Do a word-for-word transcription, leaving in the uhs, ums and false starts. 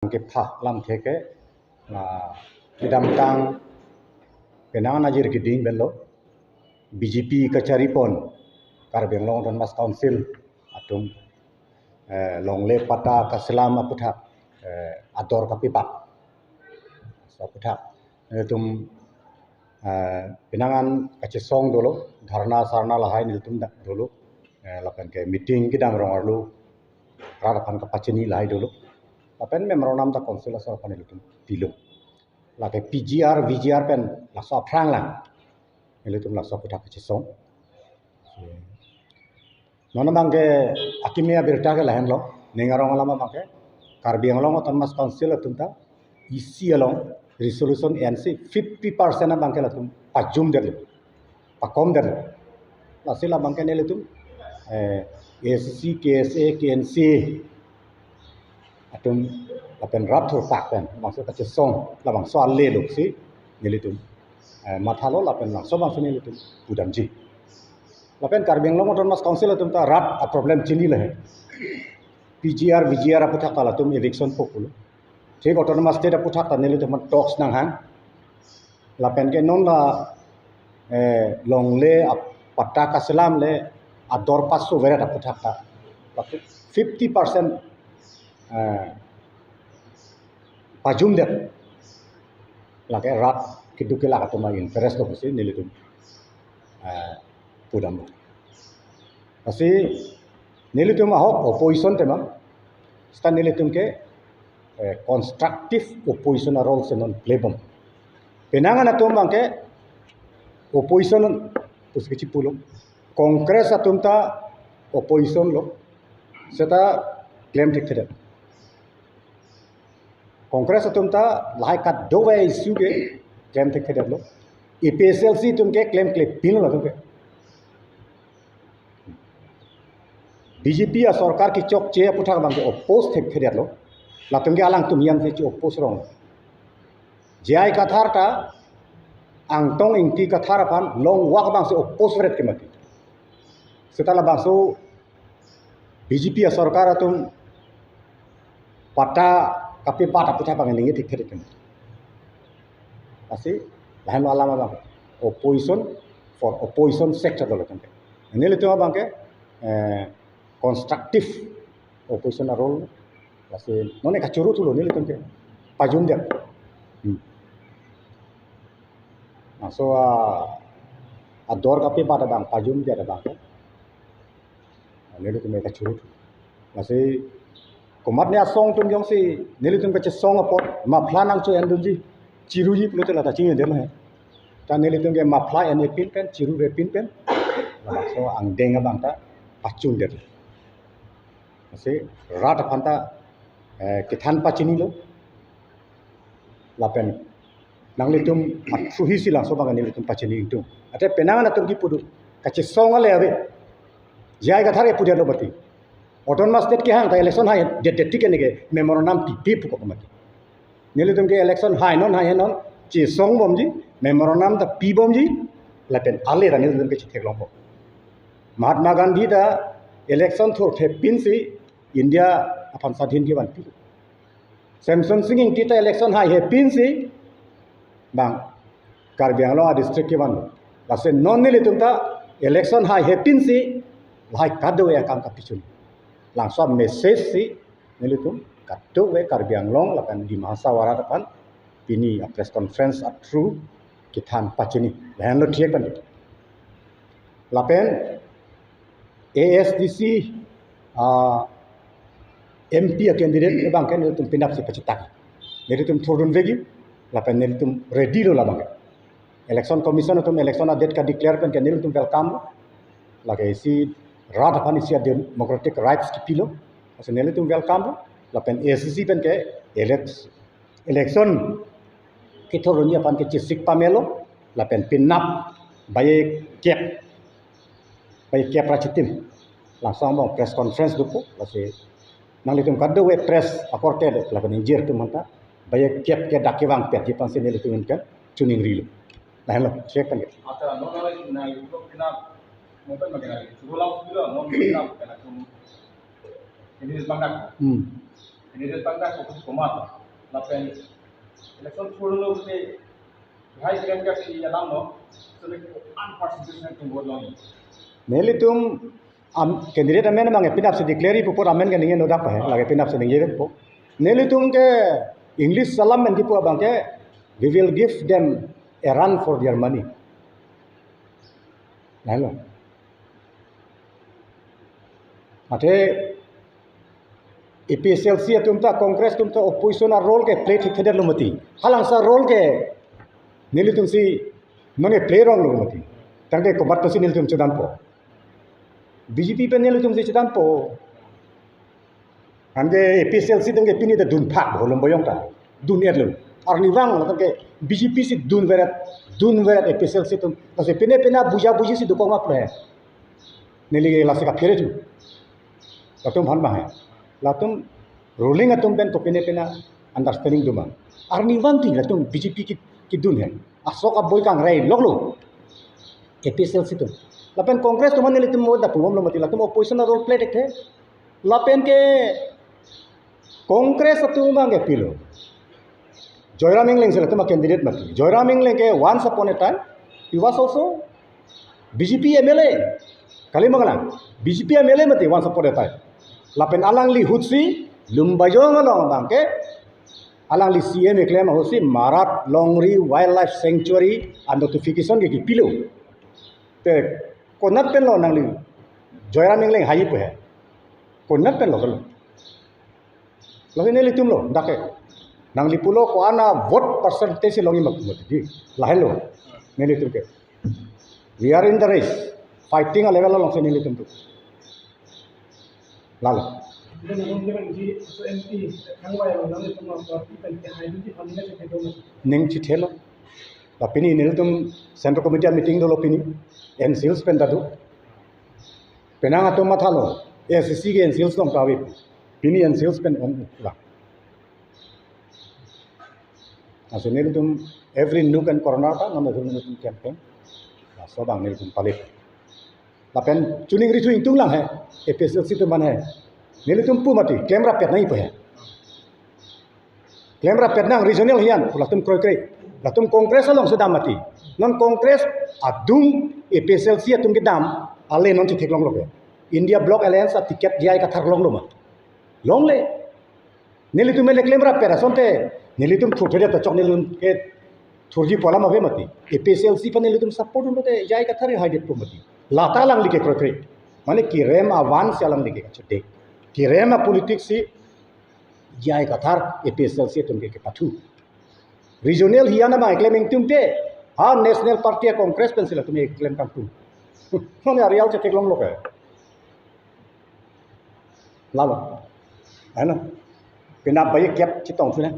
kepha lamthe ke, na kedamtang penang anajir keding pen lo B J P kachari pon Karbi Anglong Autonomous Council atum, eh, longle patta kaselam aputhak, eh, ador kapibat aputhak nelitum, eh, penang an kachesong dolo, dharna sarna lahai nelitum da- dolo, eh, lapen ke meeting kedam rong arlo rat aphan kapachini lahai dolo, lapen memorandum ta council asor aphan nelitum pilo. Lake P G R, V G R pen laso aphrang lang nelitum laso aputhak kachesong. Non abang ke akimi abirta ke lahenlo, ning arong alam abang ke Karbi Anglong Autonomous Council atum ta isi along resolution ensi fifty percent abang ke latum pajum detlo, pakom detlo. Lasi labang ke nelitum, eh, A S D C, K S A, K N C atum lapen rat thurpak pen labangso kachesong, labangso ale loksi nelitum, eh, mathalo lapen labangso abangsi nelitum pudamji. Lapen Karbi Anglong Autonomous Council atum ta rat a problem chinilo he. P G R, V G R aputhak ta latum eviction po pulo. Thik Autonomous State aputhak ta nelitum talks nanghang. Lapen ke non la, eh, longle ap- patta kaselam le ador pasu veret aputhak ta fifty percent, eh, pajum det. Lake rat keduk kelak atum a-interest lo pusi nelitum, eh, pudam. Lasi nelitum ahok opposition tema, seta nelitum ke, eh, constructive opposition a-role si non play bom. Penang an atum abang ke opposition pusi kechipulo. Congress atum ta opposition lo, seta klem thekthedet. Congress atum ta lahai kadokave issue ke klem thekthedetlo. A P H L C atum ke klemkle pinlo latum ke. B J P asorkar kechokche aputhak abang ke oppose thekthedetlo. Latum ke alangtum jam si oppose rong. J I Kathar ta Angtong Ingti Kathar aphan long walk abang si oppose veret ke mati. Seta labangso B J P asorkar atum patta kapibat aputhak abang ningje thekthedet. Lasi lahenlo alam abang, opposition for opposition sector dolo tangke. Nelitum abang ke, eh, constructive opposition a-role. Lasi non ke kachuru thulo nelitum ke pajum det. Hmm. Laso a, ador kapibat abang pajum det abang ke nelitum ke kachuru thulo. Lasi komatne asong atum jongsi nelitum kachesong apot muffler nangcho-endunji, chiruji pulote lata chingedetlo he. Ta nelitum ke muffler en-e pin pen, chiru-e pin pen, laso angdeng abang ta pachun det. Lasi rat aphan ta, eh, kethan pachinilo. Lapen nanglitum atruhi si laso abang nelitum pachini ingtung. Ate penang an atum kipu do, kachesong ale ave. J I Kathar ke pudetlo bati. Autonomous State kehang ta election hai det det tik ke neke memorandum pipi pu kok mati. Nelitum ke election hai non hai non chesong bomji, memorandum ta pi bomji, lapen ale ta nelitum ke chetheklong bom. Mahatma Gandhi ta election thurthe pinsi India aphan sadhin kevan pi. Semsonsing Ingti ta election haihe pinsi bang Karbi Anglong a-district kevan. Lasi non nelitum ta election haihe pinsi lahai kadokave akam kapachun. Laso message si nelitum kadokave Karbi Anglong lapen Dima Hasao arat aphan pini a-press conference a-through kethan pachini. Lahenlo thik pen. Lapen A S D C, ah, M P a-candidate abang ke nelitum penap si pachetak. Nelitum thurdun vegi, lapen nelitum ready lo labang ke. Election Commission atum election a-date ka-declare pen ke nelitum welcome lo. Lake isi rat aphan isi a-democratic rights kipilo. Lasi nelitum welcome lo. Lapen A S D C pen ke elect- election kethurunji aphan ke chesik pamelo, lapen penap baje kep, baje kep ra chitim. Laso angbong press conference dopo, lasi nanglitum kadokave press akorte lapen ingjir atum aphanta baje kep ke dak kevang petji aphansi nelitum ingkan chuning rilo. Lahenlo, check kan. Acha, non non na ilo kena, non kan magana, churu lang pilo, non kena, kena tum. Ini bangdak. Hmm. Candidate pangdak ko komat lapen election thurlo te hai kren ka si alam no, so le an percentage na tum vote lo. Nelitum am, candidate amen abang ke penap si declare pu apot amen ke ningje nodak pa he, lake penap si ningjepo. Nelitum ke English alam men kipu abang ke, "We will give them a run for their money." Lahenlo. Athe A P H L C atum ta, Congress atum ta opposition a-role ke play thekthedetlo mati. Halabangso a-role ke nelitum si nonke play ronglo mati. Tangte komat pensi nelitum chedampo. B J P pen nelitum si chedampo. Anke A P H L C atum ke pini ta dunphak bo Lumbajong ta. Dun-etlo. Arnivang tangte B J P si dunveret, dunveret A P H L C atum. Lasi pine pine buja buji si dokok ma ple. Neli lasi kaphere tu. Latum aphan bang he. Latum ruling atum pen kopine pine understanding do ma. Arnivang ti latum B J P ki, kedun he. Asok aboi kangrai loklo. A P H L C atum. Lapen Congress atum nelitum mo da pumom lo mati, latum opposition a-role play thekthe. Lapen ke Congress atum abang ke pilo. Joyram Engleng si latum a-candidate mati. Joyram Engleng ke once upon a time, he was also B J P M L A. Kali ma kalang, B J P M L A mati once upon a time. Lapen alangli ahut si Lumbajong along abang ke alangli C M keklem ahut si Marat Longri Wildlife Sanctuary a-notification ke kipilo. Te konat pen lo nangli Joyram Engleng hai pu he? Konat pen lo kalo? Lasi nelitum lo, dak ke. Nangli pulo ko-an a-vote percentage si longji ma pu mati. Lahenlo. Nelitum ke. We are in the race. Fighting a-level along si nelitum tu. Lalo. Ning chethelo. La pini nelitum Central Committee meeting dolo pini. NSCLs pen ta do. Penang atum mathalo. A C C ke NSCLs along ta ave. Pini NSCLs pen ong la. Laso nelitum every nook and corner ta nelitum campaign. Laso abang nelitum palit. Lapen chuning rithu ingtung lang he. A P H L C atum aphan he. Nelitum pu mati, klemrap pet nangji pu he. Klemrap pet nang regional hiyan, latum kroikre. Latum Congress along si dam mati. Non Congress adung A P H L C atum kedam, ale non chetheklonglo ke. India Bloc Alliance a-ticket J I Kathar longlo ma? Longle. Nelitum le klemrap pet asonte, nelitum thurthedet ta chok nelitum ke thurji pu alam ave mati. A P H L C aphan nelitum support unlo te J I Kathar haidet pu mati. Lata alangli ke kroikre. Mane kerem avan si alangli ke kachode. Kerem a-politics si J I Kathar A P H L C atum ke kepathu. Regional hiyan abang keklem ingtung te, ha National Party a-Congress pen si latum keklem kangtung. Mane a-real chetheklonglo ke. Lalo. Ano? Penap bai kep chetong thu na.